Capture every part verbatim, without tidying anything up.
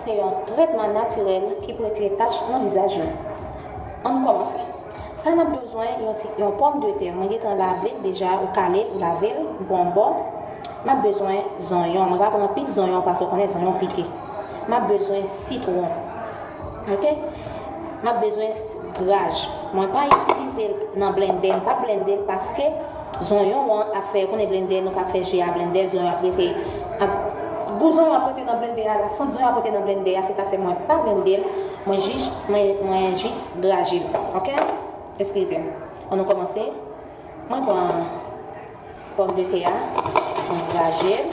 Se yon tretman natirèl ki pou retire tach nan vizaj nou. Ann kòmanse. Sa n ap bezwen, yon ti, yon pòmdetè. Mwen gentan lave l deja, ou kale l, ou lave l, ou pran yon bò. M ap bezwen zonyon. Mwen pa pran anpil zonyon paske w konnen zonyon pike. M ap bezwen sitwon. Oke? M ap bezwen graj. Mwen pa itilize l nan blendè, m pa blende l paske zonyon an ap fè, ou konnen blendè, nou ka fè ji a blendè, zonyon ap rete, ap, gou zonyon ap rete nan blendè a la, sant zonyon ap rete nan blendè a, se sa fè mwen pa blende l, mwen jis, mwen, mwen jis graje l. Oke? Eskize m. Ann nou kòmanse. Mwen pran pòmdetè a, mwen graje l.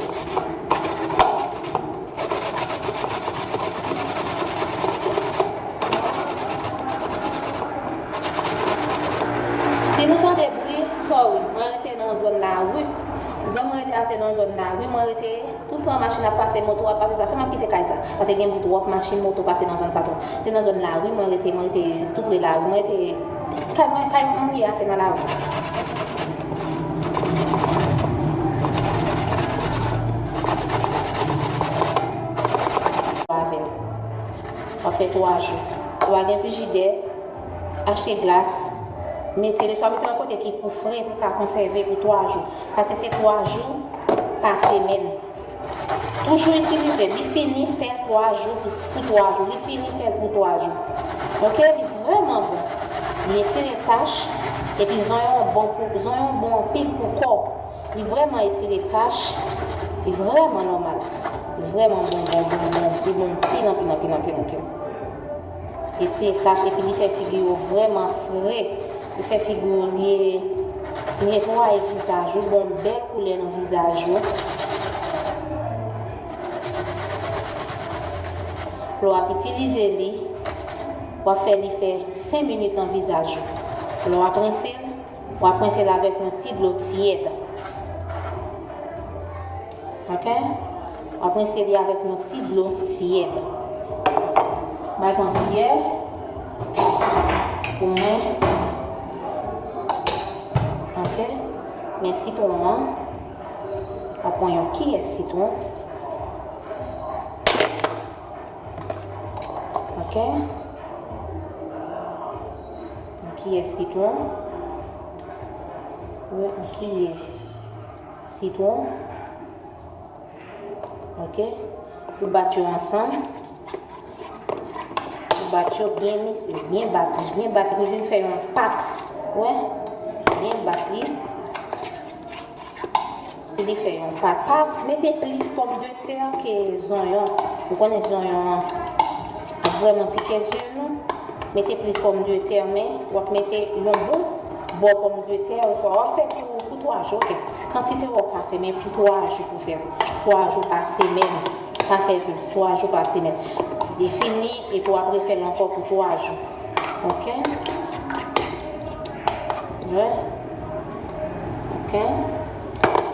Si nou tande bri, sorry, mwen rete nan yon zòn lari. Zòn mwen rete a se nan yon zòn lari, mwen rete toutan machin ap pase, moto ap pase, sa fè m ap kite kay sa. Paske gen bri twòp, machin, moto pase nan zòn sa tou. Se nan zòn lari mwen rete, mwen rete tou pre lari. Mwen rete, kay mwen, kay mwen ye a se nan lari. Avè l. W ap fè twa jou. Ou pa gen frijidè, achte glas, mete l, swa mete l yon kote ki pou fre, pou ka konsève pou twa jou. Paske se twa jou pa semèn. Toujou itilize l. Li fini, fè twa jou pou, pou twa jou. Li fini, fè l pou twa jou. Oke? Li vrèman bon. Li retire tach. Epi zonyon bon pou, zonyon bon anpil pou kò. Li vrèman retire tach. Li vrèman nòmal. Li vrèman bon, bon, bon, bon. Li bon anpil, anpil, anpil, anpil, anpil. Li retire tach. Epi li fè figi yo vrèman fre. Li fè figi w, li, li netwaye vizaj ou, ba w yon bèl koulè nan vizaj ou. Lè w ap itilize li, w ap fè li fè senk minit nan vizaj ou. Lè w ap rense l, w ap rense l avèk yon ti dlo tyèd. Oke? W ap rense li avèk yon ti dlo tyèd. Bay pran kiyè pou mwen. Oke? Men sitwon an. W ap pran yon kiyè sitwon. Oke? Yon kiyè sitwon. Yon kiyè sitwon. Oke? Ou bat yo ansanm. Ou bat yo byen, mesye, byen bat li, byen bat li pou vin fè yon pat. Wè? Byen bat li. Pou li fè yon pat. Pa mete plis pòmdetè ke zonyon. Ou konnen zonyon an ap vrèman pike zye nou. Mete plis pòmdetè, men w ap mete yon bon bò pòmdetè, oswa w ap fè pou, pou twa jou, oke. Kantite w ap ka fè, men pou twa jou pou fè l. Twa jou pa semèn. Pa fè plis, twa jou pa semèn. Li fini, epi w ap refè l ankò pou twa jou. Oke? Wè? Oke?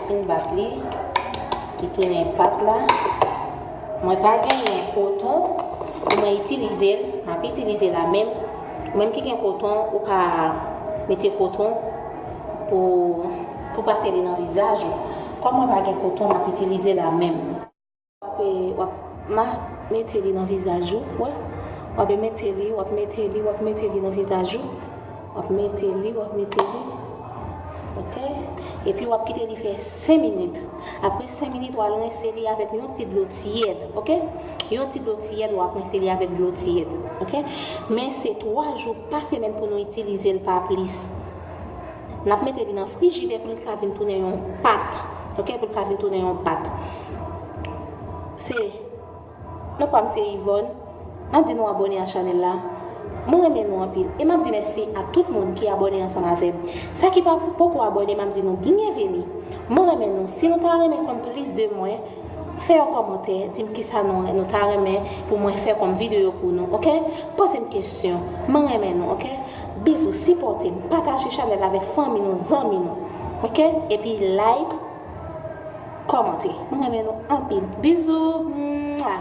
Fin bat li. Li tounen pat la. Mwen pa genyen koton pou mwen itilize l, m ap itilize la menm. Ou menm ki gen koton, ou ka mete koton pou, pou pase li nan vizaj ou. Kòm mwen pa gen koton, m ap itilize la menm. W ap, w ap ma-, mete li nan vizaj ou, wè. W ap mete li, w ap mete li, w ap mete li nan vizaj ou. W ap mete li, w ap mete li. Oke? Epi w ap kite li fè senk minit. Apre senk minit, w al rense li avèk yon ti dlo tyèd, oke? Yon ti dlo tyèd, w ap rense li avèk dlo tyèd, oke? Men se twa jou pa semèn pou nou itilize l, pa plis. N ap mete li nan frijidè pou li ka vin tounen yon pat, oke? Pou li ka vin tounen yon pat. Se, non pa m se Yvonne. M ap di nou abòne a chanèl la. Mwen renmen nou anpil. E m ap di mèsi a tout moun ki abòne ansanm avè m. Sa ki pa, poko abòne, m ap di nou byenveni. Mwen renmen nou. Si nou ta renmen konn plis de mwen, fè yon kòmantè, di m kisa nou, nou ta renmen pou mwen fè kòm videyo pou nou, oke? Poze m kesyon. Mwen renmen nou, oke? Bizou, sipòte m, pataje chanèl la avèk fanmi nou, zanmi nou, oke? Epi like, kòmante. Mwen renmen nou anpil. Bizou. Mwa.